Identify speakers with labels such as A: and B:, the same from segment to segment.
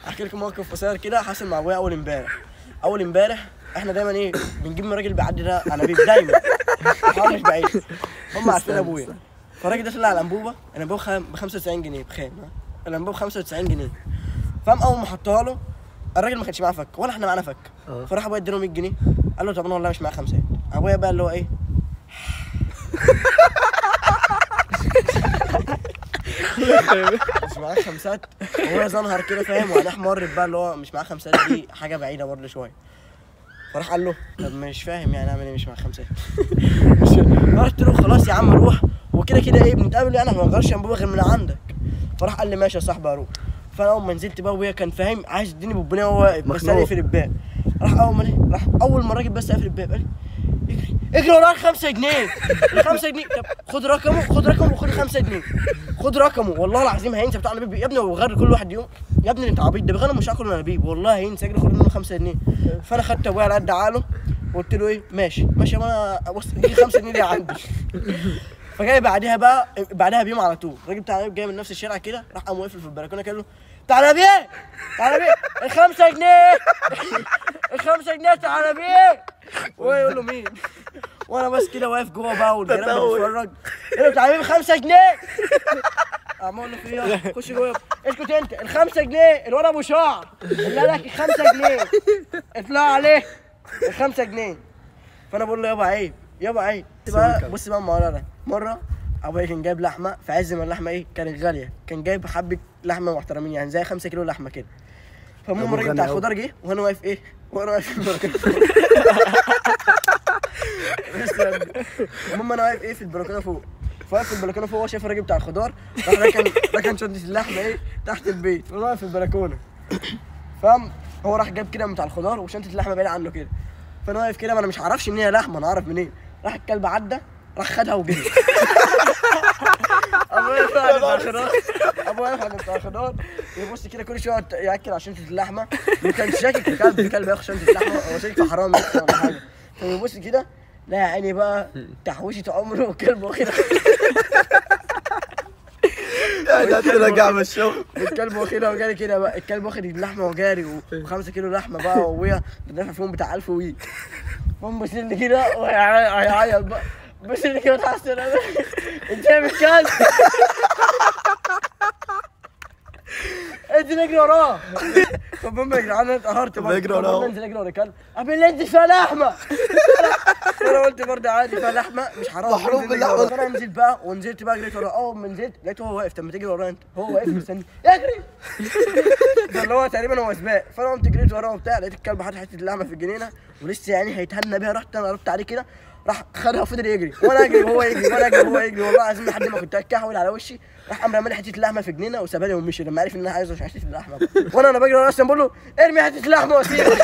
A: احكي لكم موقف قصير كده حصل مع ابويا اول امبارح. اول امبارح احنا دايما ايه بنجيب من الراجل بيعدي ده انابيب دايما، الحوار مش بعيد، هم عارفين ابويا. فالراجل ده طلع على الانبوبة، الانبوبة ب 95 جنيه بخام، الانبوبة ب 95 جنيه. فقام اول ما حطها له الراجل ما كانش معاه فك ولا احنا معانا فك، فراح ابويا اداله 100 جنيه، قال له طب انا والله مش معايا خمسات. ابويا بقى اللي هو ايه مش معاه خمسات، وهو زنهر كده فاهم، وعينيه احمرت بقى اللي هو مش معاه خمسات دي حاجة بعيدة برضه شوية. فراح قال له طب مش فاهم يعني اعمل ايه مش معاه خمسات. فرحت له خلاص يا عم روح، وكده كده ايه بنتقابل يعني، احنا ما بنغيرش انبوبة غير من عندك. فراح قال لي ماشي يا صاحبي اروح. فانا اول ما نزلت بقى وهي كان فاهم عايز يديني بالبنيه وهو واقف، بس انا قافل الباب. راح اول ما راح اول ما الراجل بس قافل الباب قال لي اجري اجري وراك 5 جنيه، ال 5 جنيه. طب خد رقمه، خد رقمه وخد 5 جنيه، خد رقمه والله العظيم هينسى بتاع الانابيب يا ابني، هو غير كل واحد يوم يا ابني انت عبيط، ده بيغير مش هاكل انابيب والله هينسى، اجري خد منه 5 جنيه. فانا خدت ابويا على قد عقله وقلت له ايه ماشي ماشي انا بص دي 5 جنيه دي عندي. فجاي بعدها بقى بعدها بيوم على طول الراجل بتاع الانابيب جاي من نفس الشارع كده، راح قام واقف في البلكونه كده له تعالى بيه تعالى بيه ال 5 جنيه ال 5 جنيه تعالى بيه، وهو يقول له مين؟ وانا بس كده واقف جوه بقى والجيران بتتفرج، يقول له تعالى بيه ب 5 جنيه. قام اقول له في ايه؟ خش جوه اسكت انت، ال 5 جنيه الولد ابو شعر اللي قال لك ال 5 جنيه اطلع عليه ال 5 جنيه. فانا بقول له يابا عيب يابا عيب. بقى بص بقى الموضوع ده، مرة ابويا كان جايب لحمه في عز ما اللحمة ايه كانت غالية، كان جايب حبه لحمه محترمين يعني زي 5 كيلو لحمه كده. فالمهم الراجل بتاع الخضار جه وانا واقف ايه وانا واقف في البلكونه. المهم انا واقف ايه في البلكونه فوق، فواقف في البلكونه فوق هو شايف الراجل بتاع الخضار راح ركن شنطه اللحمة ايه تحت البيت، وانا واقف في البلكونه. فاهم هو راح جاب كده بتاع الخضار وشنطه اللحمة بعيدة عنه كده، فانا واقف كده ما انا مش عارفش ان هي لحمه، انا اعرف منين. راح الكلب عدى راح خدها وجري. ابويا واقف عند بتاع الخضار يبص كده كل شوية ياكل على شنطه اللحمة، وكان شاكك في كلب، كلب ياخد شنطه اللحمة هو شاكك في حرامي ولا حاجة. فبيبص كده لا يا عيني بقى تحويشه عمره والكلب واخدها.
B: ده رجع من الشغل
A: الكلب واخدها وجاري كده بقى، الكلب واخد اللحمة وجاري و5 كيلو لحمه بقى، وابويا دافع فيهم بتاع 1000 وي. قام بص لي كده وهيعيط بقى، بص لي كده وتحسن انت يا الكلب انزل اجري وراه. طب امي يا جدعان انا اتقهرت برضه،
B: اجري وراه،
A: انزل اجري ورا الكلب قبل انت فيها لحمه. انا قلت برضه عادي فيها لحمه مش حرام
B: محروم باللحمه.
A: فانا نزلت بقى ونزلت بقى جريت وراه، اول ما نزلت لقيته هو واقف. طب ما تجري وراه انت، هو واقف مستني اجري. فاللي هو تقريبا هو سباق. فانا قمت جريت وراه وبتاع، لقيت الكلب حاطط حتة اللحمة في الجنينة ولسه يعني هيتهنى بيها. رحت انا قربت عليه كده راح خدها وفضل يجري وانا اجري وهو يجري وانا اجري وهو يجري، والله العظيم لحد ما كنت اتكحول على وشي. راح قام رمى لي حتة اللحمة في جنينة وسابها لي ومشي لما عرف ان انا عايز حتة اللحمة. وانا بجري وراه اصلا بقول له ارمي حتة اللحمة واسيبها.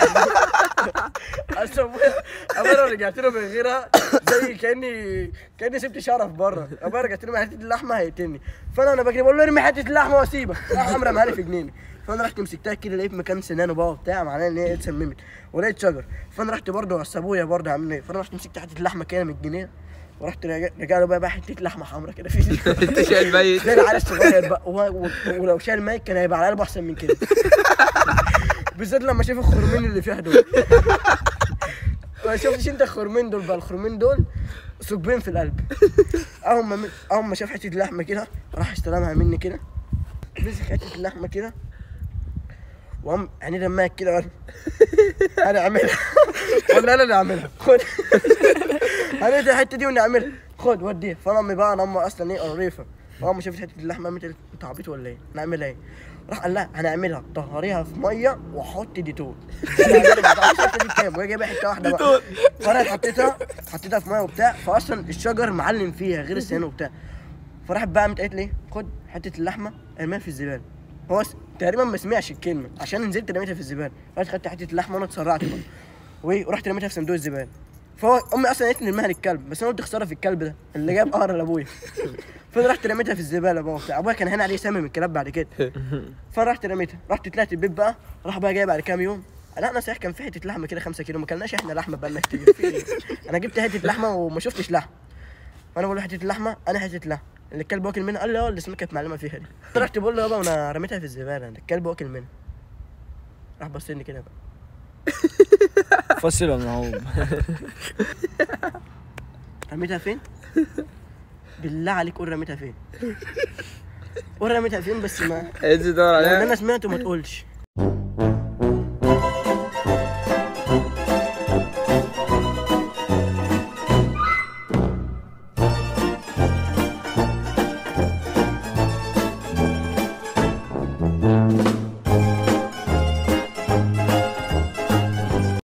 A: اصل ابويا رجعت له من غيرها زي كاني سبت شرف بره. ابويا رجعت له من حتة اللحمة هيقتلني. فانا بجري بقول له ارمي حتة اللحمة واسيبها، راح قام رماها لي في جنينة. فانا رحت مسكتها كده لقيت مكان سنانه بقى وبتاع، معناه ان هي اتسممت، ولقيت شجر. فانا رحت برضه على ابويا برضه عامل ايه، فانا رحت مسكت حتة اللحمة كده من الجنيه ورحت رجع له بقى حتة لحمه حمراء كده في
C: انت شايل ميت
A: زي العيال الصغير بقى، ولو شايل ميت كان هيبقى على قلبه احسن من كده، بالذات لما شاف الخرمين اللي فيها دول. ما شفتش انت الخرمين دول بقى؟ الخرمين دول ثقبين في القلب. اول ما شاف حتة اللحمة كده راح استلمها مني كده، مسك حتة اللحمة كده وقام عينيه دمعت كده وقال انا اعملها ولا انا اللي اعملها، خد هنقطع الحتة دي ونعملها، خد وديها. فانا امي بقى، انا امي اصلا ايه قريفه، فامي شافت حتة اللحمة قامت قالت انت عبيط ولا ايه؟ نعملها ايه؟ راح قال لها هنعملها طهريها في مية وحط ديتول. الحتة دي بكام؟ وهي جايبه حتة واحدة بقى. فانا حطيتها في مية وبتاع، فاصلا الشجر معلم فيها غير السنان وبتاع. فراحت بقى قامت قالت لي خد حتة اللحمة ارميها في الزبالة. هو تقريبا ما سمعش الكلمة عشان نزلت رميتها في الزبالة. رحت خدت حتة اللحمة وانا اتسرعت بقى ورحت رميتها في صندوق الزبالة. فهو امي اصلا قالت لي نرميها للكلب، بس انا قلت خسارة في الكلب ده اللي جاب قهر لابويا. فانا رحت رميتها في الزبالة بقى وبتاع، ابويا كان هنا عليه سامي من الكلاب بعد كده. فانا رحت رميتها، رحت طلعت البيت بقى، راح بقى جاي بعد كام يوم، لا انا صحيح كان في حتة لحمه كده 5 كيلو، ما كلناش احنا لحمه بقالنا كتير. انا جبت حتة لحمه وما شفتش لحمه. فانا بقول له حتة اللحمة، انا حتة لحمه اللي الكلب واكل منها. قال لي اه اللي اسمها كانت معلمه فيها دي. رحت بقول له يابا انا رميتها في الزبالة، الكلب واكل منها. راح بص لي كده بقى.
C: فصل ولا معوم؟
A: رميتها فين؟ بالله عليك قول رميتها فين. قول رميتها فين بس ما
D: عايز تدور
A: لو
D: عليها.
A: انا سمعته ما تقولش.